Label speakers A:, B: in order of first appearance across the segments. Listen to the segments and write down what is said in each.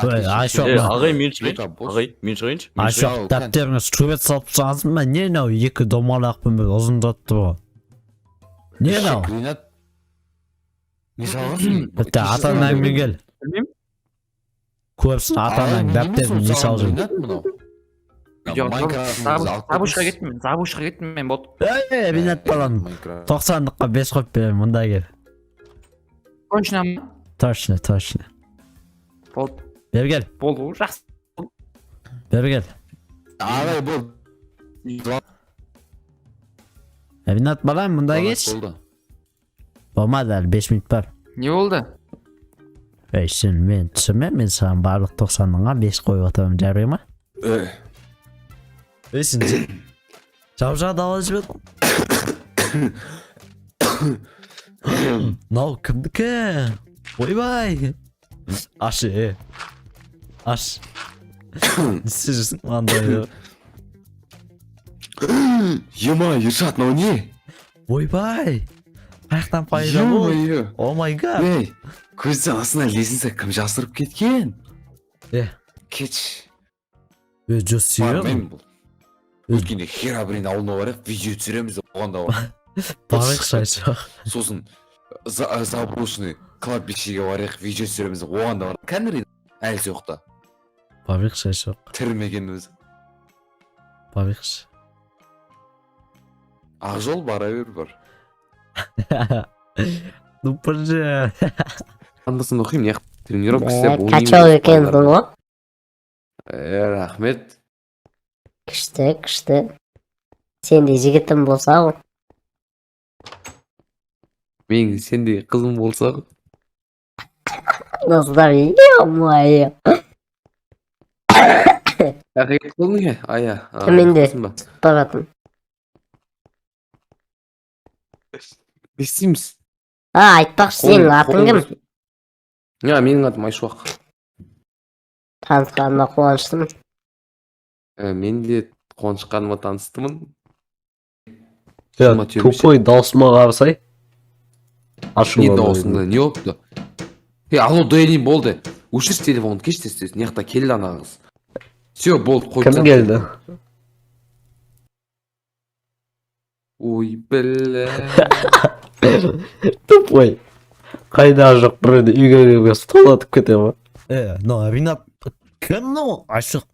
A: Ой, Айшуақ,
B: Е,
A: мына-
B: ағай, мен шығайыншы. Ағай, мен шығайыншы. Мен шығайыншы.
A: Айшуақ, дәптеріңе сурет салып тастағансың ба? Не мынау, екі домалақпен бір ұзындатты ғой. Не мынау?
C: Ринат, не салғансың?
A: Бітті, ата анаңмен кел.
D: Білмеймін.
A: Көрсін ата анаң дәптерін не салып жүр.
C: Ринат мынау.
D: Забушқа кеттім мен, забушқа кеттім мен, болды.
A: Ей, Ринат балам, 90-лыққа 5 қойып беремін, мында кел.
D: Точно ма?
A: Точно, точно.
D: Болды.
A: Бері кел,
D: Болды ғой, жақсы.
A: бері кел.
C: Ағай, болды.
A: Ринат балам, мында келші.
C: Болды.
A: Болмады, әлі 5 минут бар.
D: Не болды?
A: Ей, сен мен түсірме, мен саған барлық 90-ыңа 5 қойып отырамын, жарай ма? Ей, сен жап-жаңа дала жібердің. Мынау кімдікі? Ойбай! Аш, е. Аш. Не істеп жүрсің мынандай?
C: Ема, Ершат, мынау не?
A: Ойбай! Қаяқтан пайда болды?
C: Ё-моё.
A: О май гад!
C: Ей, көздің астына лестница кім жасырып кеткен?
A: Е.
C: Кетші.
A: Е, жо, серьезно?
C: Бармаймын бұл. Өткенде Херабрин ауылына барайық, видео түсіреміз деп, оған да бар.
A: Барайықшы, Айшуақ.
C: Сосын заброшенный кладбищеге барайық, видео түсіреміз деп, оған да бар. Кәдімгі әлі жоқ та.
A: Барайықшы, Айшуақ.
C: Тірі ме екен өзі?
A: Барайықшы.
C: Ақ жол, бара бер, бар.
A: Ну, боже.
C: Анда-санда оқимын, неғып тренировка істеп ойнаймын.
E: Качок екенсің ғой.
C: Е, рахмет.
E: Күшті, күшті. Сендей жігітім болса ғой.
C: Менің сендей қызым болса ғой.
E: Достар, е-мое.
C: Қаяққа кетіп қалдың е? Ая.
E: Төменде.
C: Ба?
E: Баратын.
C: Не істейміз?
E: А, айтпақшы, сенің атың кім?
C: Я, менің атым Айшуақ.
E: Танысқаныма қуаныштымын.
C: Мен де қуанышқаныма таныстымын.
F: Я
C: Жиырма төртінші.
F: тупой, даусыма қарасай.
C: Не дауысыңда не болыпты? Е, алло, Дэнни, болды. Өшірші телефонды, кеш тез тез. Мына жақта келді ана қыз. Все, болды, қойып
F: Кім
C: тастады.
F: келді?
C: Ой, бля.
F: Тупой. Қайда жоқ, біреуді үйге келген стол атып кете ма?
A: Е, мынау Ринат кім мынау? Айшуақ.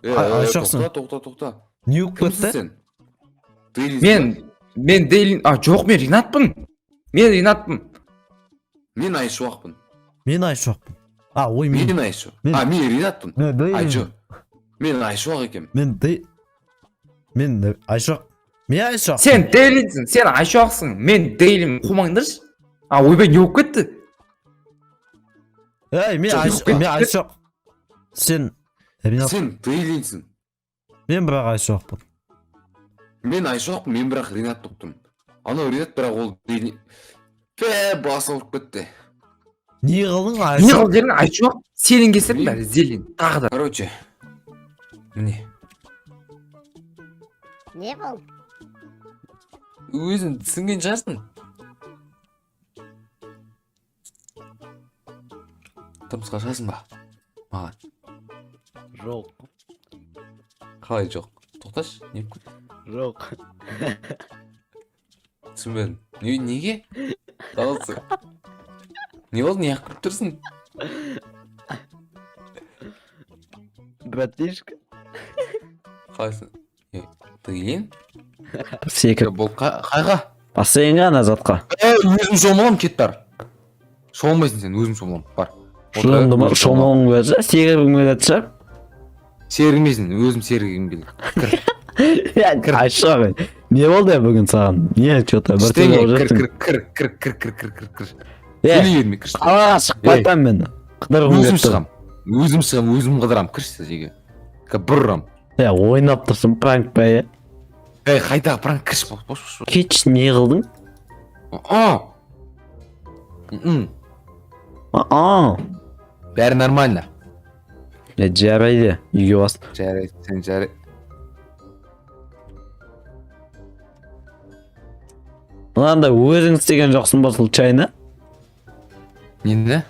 A: Айшуақсың.
C: Тоқта, тоқта, тоқта.
A: Не болып
C: Кімсің
A: кетті?
C: сен? Дэннисің
D: Мен Дейлин, а жоқ, мен Ринатпын. Мен Ринатпын.
C: ба? Мен Айшуақпын.
A: Мен Айшуақпын. А, ой, мен.
C: Мен Айшуақ.
A: Мен-
C: А, мен Ринатпын.
A: Мен Дейлин.
C: Ай, жоқ. Мен Айшуақ екенмін.
A: Мен Дей. Мен Айшуақ. Мен Айшуақ.
D: Сен Дейлинсің, сен Айшуақсың. Мен Дейлин, қумаңдаршы. А, ойбай, не болып кетті?
A: Ей, мен
C: Жоқ,
A: Айшуақ.
C: жоқ.
A: Мен Айшуақ. Сен Ринат.
C: Сен Дейлинсің.
A: Мен бірақ Айшуақпын.
C: Мен Айшуақпын, мен бірақ Ринат болып тұрмын. Анау Ринат, бірақ ол Дейлин. Бә, басы ауырып кетті.
A: Не қылдың
D: Не
A: Айшуақ?
D: қылып жібердің, Айшуақ? Сенің кесірің бәрі, Зелин. Тағы да.
C: Короче, міне.
E: Не болды?
C: Өзің түсінген шығарсың. Тұрмысқа шығасың ба? Маған.
F: Жоқ,
C: Қалай жоқ? Тоқташы, не болып кетті?
F: жоқ.
C: Түсінбедім. Не, неге? Дауысы. Не болды, неғып күліп тұрсың?
F: Братишка.
C: Қалайсың? Е, Дейлин?
F: Секіріп.
C: Бол, қайға?
F: Бассейнге, ана затқа.
C: Е, өзім шомыламын, кет бар. Шомылмайсың сен, өзім шомыламын. Бар.
F: Шомылды ма? Шомылғың келсе, секіргің келетін шығар.
C: Серігмейсің, өзім серігім келді.
F: Айшуақ, не болды бүгін саған? Не, че-то бір
C: Ештеңе,
F: түрлі
C: кір,
F: болып
C: кір, кір, кір, кір, кір, кір, кір, кір.
F: Е,
C: Сөйлей берме, кірші.
F: қалаға шығып
C: Ей.
F: қайтамын мен. Қыдырғым
C: Өзім
F: келіп тұр.
C: шығам. Өзім шығам, өзім қыдырам. Кірші жерге. Бір ұрам.
F: Е, ойнап тұрсың, пранк па, е?
C: Ей, қайдағы пранк, кірші, бош, бош, бош.
F: Кетші, не қылдың?
C: А! М,
F: А,
C: Бәрі нормально.
F: е, жарайды, үйге бас.
C: Жарайды, сен жарайды.
F: Мынандай өзің істеген жоқсың ба, случайно?
C: Нені?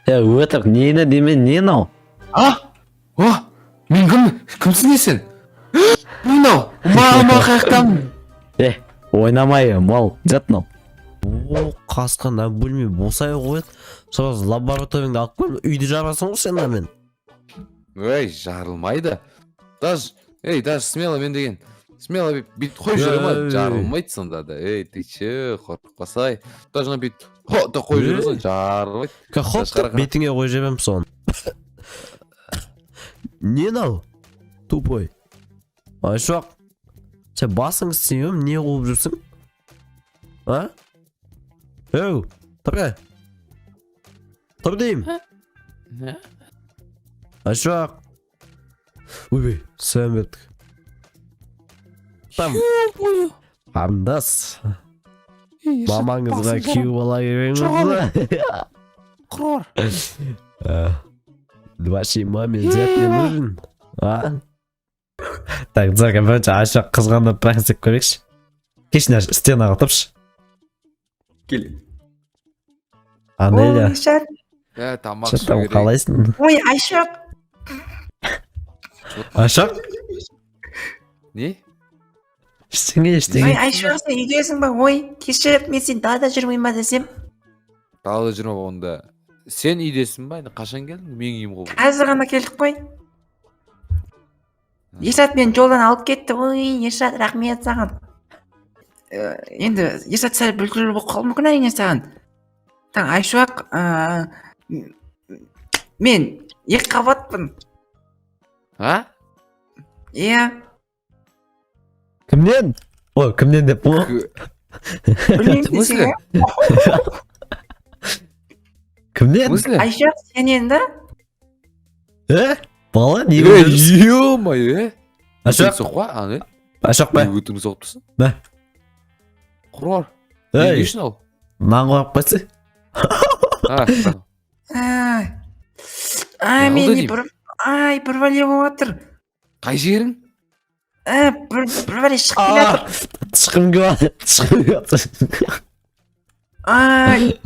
F: Е, өтірік, нені деме, не мынау?
C: А? О! Мен кім? Кімсің не сен? Мынау! Мама қаяқтамын?
F: Е, ойнамай, мал, жат мынау.
A: О, қасқа мына бөлме босай қояды. Сразу лабораторияңды алып кел, үйді жарасың ғой сен мынамен.
C: Ей, жарылмайды. Даже, ей, даже смело мен деген. Смело бүйтіп қойып жүре ма?
A: Ей.
C: Жарылмайды сонда да. Ей, ты че, қорықпасай. Даже мына бүйтіп, хо, да қойып жүресің, жарылмайды.
A: Хоп
C: Даже қара,
A: деп
C: қара.
A: бетіңе қойып жіберемін соны. Не мынау? Тупой. Айшуақ, сен басың істемей ме, не қуып жүрсің? А? Еу, тұр е. Тұр деймін. Айшуақ. Ойбай, сәлем бердік. Там. Қарындас, мамаңызға күйеу бала керек ба? Вашей маме зять не нужен? А?
F: Так, Дзака, бірінші Айшуақ қызғанып пранк істеп көрейікші. Кешін аш, стенаға тұршы.
D: Кел.
F: Анеля,
G: Ой, Шат.
C: Ә, тамақ
F: что
C: ішу
F: там,
C: керек.
F: қалайсың?
G: Ой, Айшуақ.
F: Айшуақ,
C: Не?
F: ештеңе,
G: Ой,
F: ештеңе.
G: Айшуақ, сен үйдесің ба? Ой, кешір, мен сен далада жүрмеймін ба десем.
C: Далада жүрме онда. Сен үйдесің ба? Қашан келдің? Менің үйім ғой. Бұл.
G: Қазір ғана келдік қой. Ершат мені жолдан алып кетті. Ой, Ершат, рахмет саған. Енді Ершат сәл бүлкілі болып қалуы мүмкін әрине саған. Так, Айшуақ, мен екі қабатпын.
C: А?
G: Иә,
F: Кімнен? Ой, кімнен деп қой.
G: Білмеймін
C: В смысле?
G: десең, иә.
C: В
F: Кімнен?
C: смысле?
G: Айшуақ, сенен да?
F: Е? Бала, не
C: Ей,
F: болып жүрсің?
C: ё-моё, е.
F: Айшуақ,
C: Соқ па, аны?
F: Айшуақ па?
C: Өтіңді соғып тұрсың.
F: Мә.
C: Құрар. Не
F: Ей,
C: үшін ал?
F: нан қойып қойсы.
C: А,
G: Ай, ай,
C: Не
G: мен
C: болды
G: не
C: деймін?
G: бір, ай, бір бәле болып жатыр.
C: Қай жерің?
G: Ә, бір бәле шығып келе жатыр.
F: Тышқым келіп жатыр, тышқым келіп жатыр.
G: Ай,